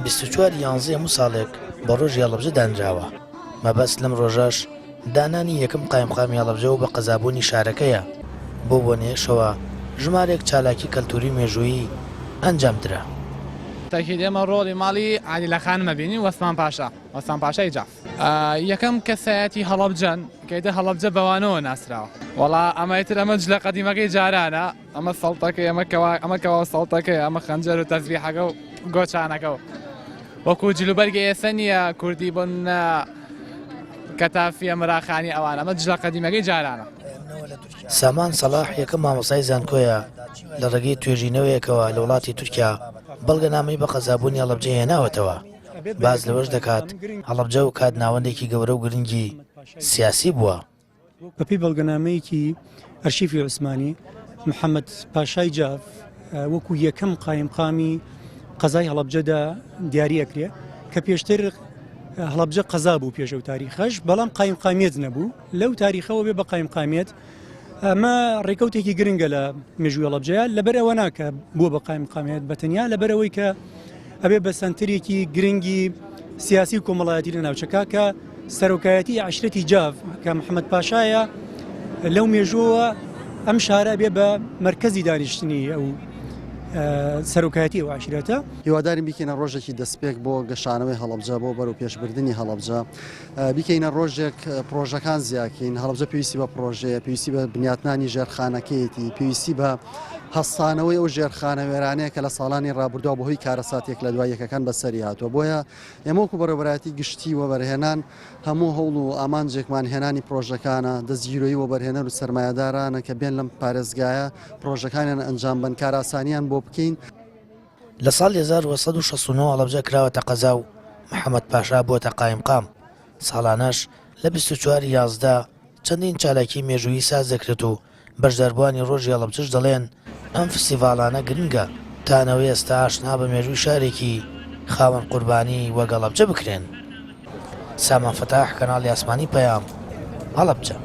24 یانزەی هەموو ساڵێک بە ڕۆژی هەڵەبجە دانراوە، مەبەست لەم ڕۆژەش دانانی یەکەم قایمقامی هەڵەبجە و بە قەزابوونی شارەکەیە، بەو بۆنەیەشەوە ژمارەیەک چالاکی کەلتووری و مێژوویی ئەنجامدرا. تەکید ئێمە ڕۆڵی ماڵی عادیلە خانم ئەبینین وەسمان پاشا، وەسمان پاشای جاف. یەکەم کەسایەتی هەڵەبجەن کە ئیتر هەڵەبجە بەوانەوە ناسراوە. وەڵا ئەمە ئیتر ئەمە جلە قەدیمەکەی جارانە، ئەمە سەڵتەکەی ئەمە کەوا ئەمە کەوا سەڵتەکەی ئەمە خەنجەر و تەزبیحەکە و گۆچانەکە و وەکو جلوبەرگی ئێستا نییە کوردی بۆ نە کەتافیە مراخانی ئەوان ئەمە جلە قەدیمەکەی جارانە. سامان سەڵاح یەکەم مامۆستای زانکۆیە لە ڕێگەی توێژینەوەیەکەوە لە وڵاتی تورکیا بەڵگەنامەی بە قەزابوونی هەڵەبجەی هێناوەتەوە. باس لەوەش دەکات، هەڵەبجە ئەوکات ناوەندێکی گەورە و گرنگی سیاسی بووە. بەپێی بەڵگەنامەیەکی ئەرشیفی عوسمانی، محەمەد پاشای جاف وەکو یەکەم قایمقامی قەزای هەڵەبجەدا دیاری ئەکرێ کە پێشتر هەڵەبجە قەزا بوو پێش ئەو تاریخەش بەڵام قایمقامیەت نەبوو لەو تاریخەوە بێ بە قایمقامیەت ئەمە ڕێکەوتێکی گرنگە لە مێژووی هەڵەبجەیە لەبەر ئەوە ناکە بووە بە قایمقامیەت بە تەنیا لەبەرەوەی کە ئەبێ بە سەنتەرێکی گرنگی سیاسی و کۆمەڵایەتی لە ناوچەکە کە سەرۆکایەتی عشرەتی جاف کە محەممەد پاشایە لەو مێژووەوە ئەم شارە بێ بە مرکزی دانیشتنی ئەو سەرۆکایەتی ئەو عشرەتە. هیوادارین بیکەینە ڕۆژێکی دەستپێک بۆ گەشانەوەی هەڵەبجە بۆ بەرەو پێشبردنی هەڵەبجە بیکەینە ڕۆژێک پڕۆژەکان زیاکەین هەڵەبجە پێویستی بە پڕۆژەیە پێویستی بە بنیاتنانی ژێرخانەکەیەتی پێویستی بە هەستانەوەی ئەو ژێرخانە وێرانەیە کە لە ساڵانی ڕابردووە بەهۆی کارەسات یەک لە دوای یەکەکان بەسەری هاتووە بۆیە ئێمە وەکو بەڕێوەبەرایەتی گشتی وەبەرهێنان هەموو هەوڵ و ئامانجێکمان هێنانی پڕۆژەکانە دەستگیرۆیی وەبەرهێنەر و سەرمایەدارانە کە بێن لەم پارێزگایە پڕۆژەکانیان ئەنجام بەن کارئاسانیان بۆ بکەین. لە ساڵی 1969 هەڵەبجە کراوەتە قەزا و محەمەد پاشا بووەتە قایمقام، ساڵانەش لە 24 ی 11 چەندین چالاکیی مێژوویی ساز دەکرێت و بەشداربووانی ڕۆژی هەڵەبجەش دەڵێن، ئەم فستیڤاڵانە گرنگە تا نەوەی ئێستا ئاشنا بە مێژووی شارێکی خاوەن قوربانی وەک هەڵەبجە بکرێن. سامان فەتاح، کەناڵی ئاسمانی پەیام، هەڵەبجە.